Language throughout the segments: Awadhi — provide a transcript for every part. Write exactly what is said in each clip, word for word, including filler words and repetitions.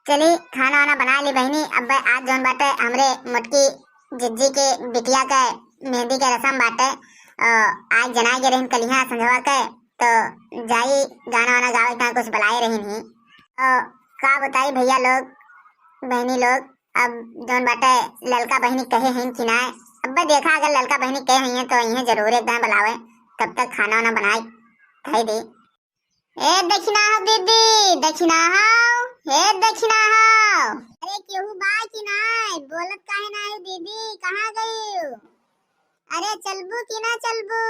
चली, खाना वाना बनाइ ली बहिनी। अब आज जौन बाटे हमरे मोटकी जिज्जी के बिटिया के मेहंदी के रसम बाटे। अ, आज जनाइ गे रहिन कलिहा संझवा के, तो जाई गाना वाना गावे के कुछ बुलाए रहिन ही। अ, का बताई भइया लोग, बहिनी लोग, अब जौन बाटे ललका बहिनी कहे हइन कि नाय। अब्बे देखा, अगर ललका बहिनी कहे हइन तो अइहें जरूर एक दाएं बुलावे। तब तक खाना वाना बनाए खाई दे। ए दखिना हो दीदी, दखिना हो, ए दखिना हो। अरे केहू बा कि नाय? बोलत काहे नाय दीदी, कहाँ गई? अरे चलबू कि ना चलबू?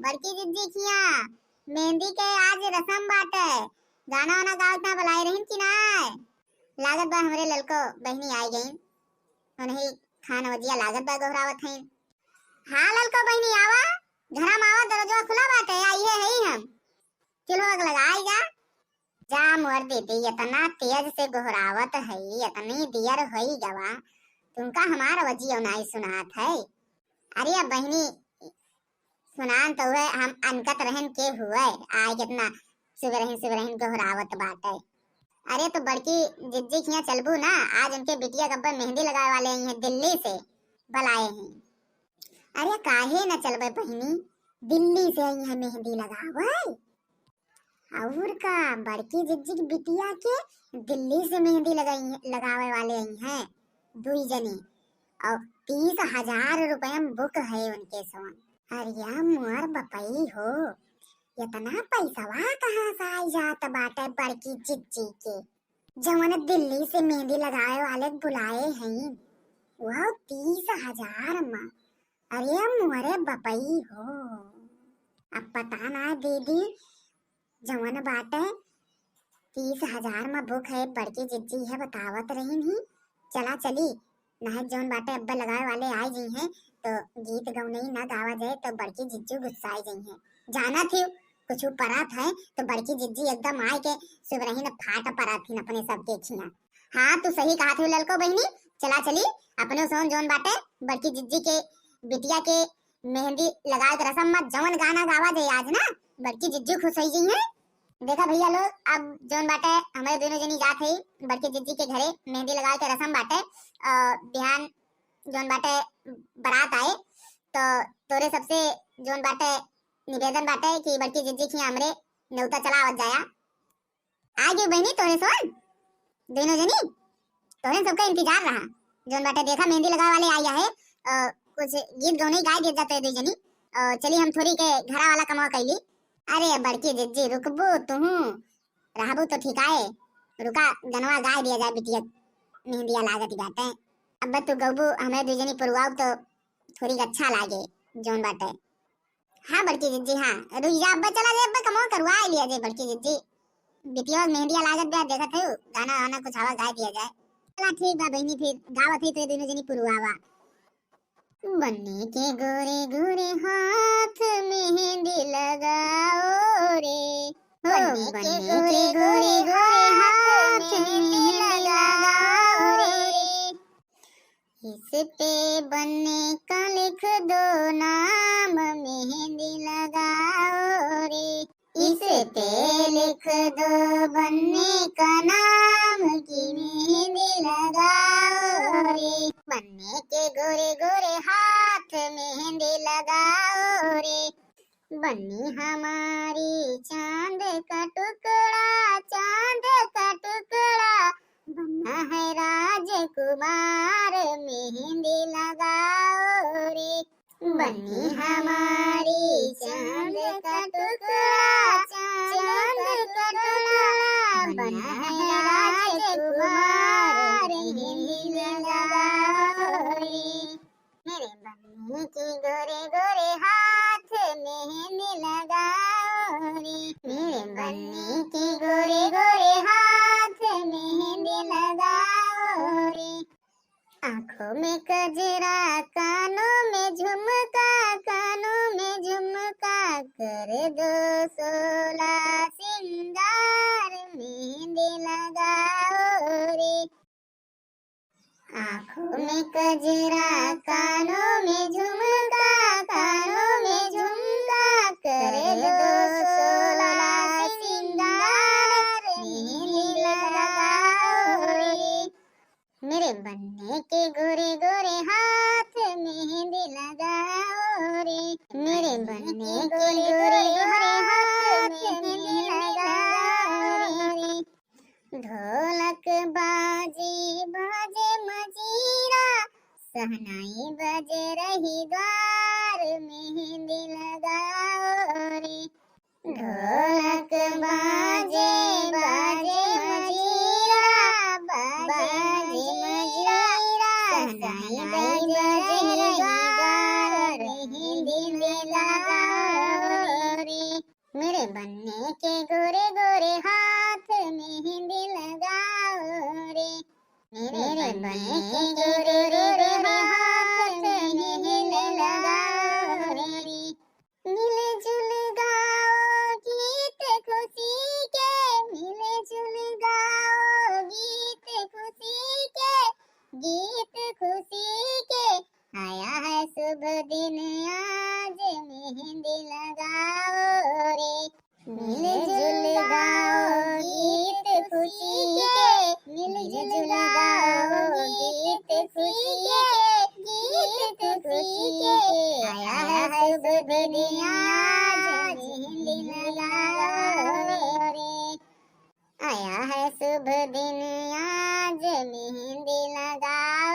बड़की जिज्जी खिया मेहंदी के आज रसम बाटे, गाना वाना गावत ना बुलाए रहिन कि नाय? लागत बा हमरे ललको बहिनी आइ गईं। उन्हीं खान वजिया लागत बा गोहरावत हईं। हाँ ललको बहिनी आवा, घरा में आवा, दरवाजा खुला बाटे, आइए हई हम। चुल्हो के लगाई जा। जा मोर दीदी, इतना तेज से गोहरावत हई, इतनी दियर होई गवा, तुमका हमार वजियो नाई सुनात है। अरे बहिनी, सुनान तो हुए, हम अनकत रहन के हुए, आय कितना सुबह रहन, सुबह रहन गोहरावत बाटे। अरे तो बड़की जिज्जी खिया चलबू ना, आज उनके बिटिया गब्बे मेहंदी लगावे वाले आई हैं, दिल्ली से बुलाए हैं। अरे काहे न चलबे बहिनी, दिल्ली से आई हैं मेहंदी लगावे। और का, बड़की जिज्जी की बिटिया के दिल्ली से मेहंदी लगाई, लगावे वाले आई हैं दुई जनी, और तीस हजार रुपया में बुक है उनके सोन। अरे मोर बपई हो, इतना पैसवा कहाँ से आई जात बाटे बड़की जिज्जी के? जवन दिल्ली से मेहंदी लगावे वाले बुलाए हैं, वह तीस हजार में। अरे मोरे बपई हो, अब पता ना दीदी, जवन बाटे तीस हजार में बुक है, बड़की जिज्जी है बतावत रही नहीं। चला चली, नाहे जौन बाटे अब्बे लगावे वाले आए जइहें, तो गीत गौनई ना गावा जाए, तो बड़की जिज्जू गुस्साए जइहें। जाना थी, कुछ परत है, तो बड़की जिज्जी एकदम आए के सुबरही न फाट परत हिन अपने सबके खिया। हाँ, तू सही कहा थी ललको बहिनी, चला चली, अपने सोन जौन बाटे, बड़की जिज्जी के बिटिया के मेहंदी लगावे के रसम में जौन गाना गावा जाए आज ना, बड़की जिज्जू खुश होई जइहें। देखा भइया लोग, अब जौन बाटे हमरे दोनों जनी जात है बड़की जिज्जी के घरे, मेहंदी लगावे के रसम बाटे। अ, बिहान जौन बाटे बारात आए, तो तोरे सबसे जौन बाटे निवेदन बाटे कि बड़की जिज्जी खिया हमरे नेवता चला आवत जाया। आ गई बहिनी तोरे सोन, दोनों जनी, तोरे सबका इंतजार रहा। जौन बाटे देखा मेहंदी लगावे वाले आया है, अ, कुछ गीत गौनई गाए देत जाते दो जनी। अ, चली हम थोड़ी के घरा वाला कमवा कैली। अरे बड़की जिज्जी रुकबू तुहू, रहबू तो ठिकाए, रुका गनवा गाए दिया जाए बिटिया मेहंदिया लागत बाटे। अब तू गौबू हमें दो जनी पुरवाऊ तो थोड़ी अच्छा लागे जौन बाटे। हाँ बड़की जिज्जी, हाँ रुक जा, अब्बे चला जाए, अब्बे कमवा करवा लिया जाए बड़की जिज्जी। बिटिया मेहंदिया लागत बा, देखत है गाना वाना कुछ हवा गाए दिया जाए। चला ठीक बा बहिनी, फिर गावत है तो ये दोनों जनी पुरवावा। बन्नी के गोरे गोरे हाथ मेहंदी लगाओ रे, हो बन्नी के गोरे गोरे हाथ मेहंदी लगाओ रे। इस पे बन्नी का लिख दो नाम, मेहंदी लगाओ रे। इस पे लिख दो बन्नी का नाम, की मेहंदी लगाओ रे। बन्नी के गोरे गोरे हाथ, मेहंदी लगाओ रे। बन्नी हमारी चांद का टुकड़ा, चांद का टुकड़ा, बन्ना है राजकुमार, मेहंदी लगाओ रे। बन्नी हमारी चांद का टुकड़ा, चांद का टुकड़ा, बन्ना है राजकुमार, मेहंदी लगाओ रे। मेरे बन्नी के गोरे गोरे हाथ मेहंदी लगाओ रे, मेरे बन्नी के गोरे गोरे हाथ मेहंदी लगाओ रे। आँखों में कजरा, कानों में झुमका, कानों में झुमका, कर दो सोला सिंगार, मेहंदी लगाओ रे। आँखों में कजरा, कानों में झुमका, कानों में झुमका, कर दो सोला सिंगार, मेहंदी लगाओ रे। मेरे बन्ने के गोरे गोरे हाथ मेहंदी लगाओ रे, मेरे बन्ने के गोरे गोरे हाथ मेहंदी लगाओ रे। ढोलक बाजे बाजे मजीरा, सहनाई बजे रही द्वार मेहंदी लगाओ रे। ढोलक बाजे बाजे मजीरा, बाजे मजीरा, सहनाई बजे रही द्वार मेहंदी लगाओ रे। मेरे बन्ने के गोरे गोरे हाथ मेहंदी लगाओ रे, मेरे बन्ने के गोरे गोरे हाथ मेहंदी लगाओ रे। मिलजुल गाओ गीत खुशी के, मिलजुल गाओ गीत खुशी के, गीत खुशी के। आया है शुभ दिन आज मेहंदी लगाओ रे, मिलजुल गाओ गीत खुशी के, मिलजुल गाओ गीत खुशी के, गीत खुशी के। आया है शुभ दिन आज मेहंदी लगाओ रे। आया है शुभ दिन आज मेहंदी लगाओ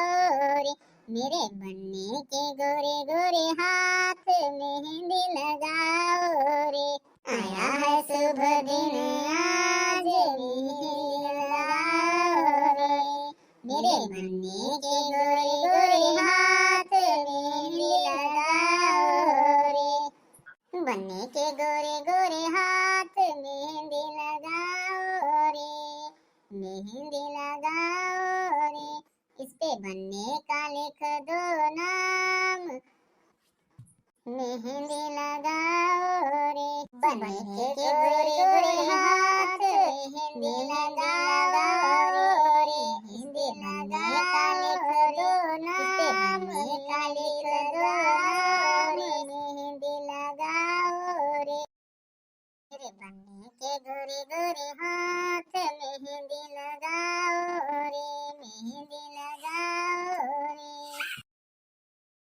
रे, मेरे बन्ने के गोरे गोरे हाथ मेहंदी लगाओ रे। आया है शुभ दिन आज मेहंदी लगाओ रे, मेरे बन्ने के गोरे गोरे हाथ मेहंदी लगाओ रे। बन्ने के गोरे गोरे हाथ मेहंदी लगाओ रे, मेहंदी लगाओ रे। इस पे बन्ने का लिख दो नाम, मेहंदी लगाओ रे। बन्ने के गोरे गोरे हाथ मेहंदी लगाओ रे, मेहंदी लगाओ रे। इस पे बन्ने का लिख दो नाम, मेहंदी लगाओ रे। मेरे बन्ने के गोरे गोरे हाथ मेहंदी लगाओ रे, मेहंदी लगाओ रे।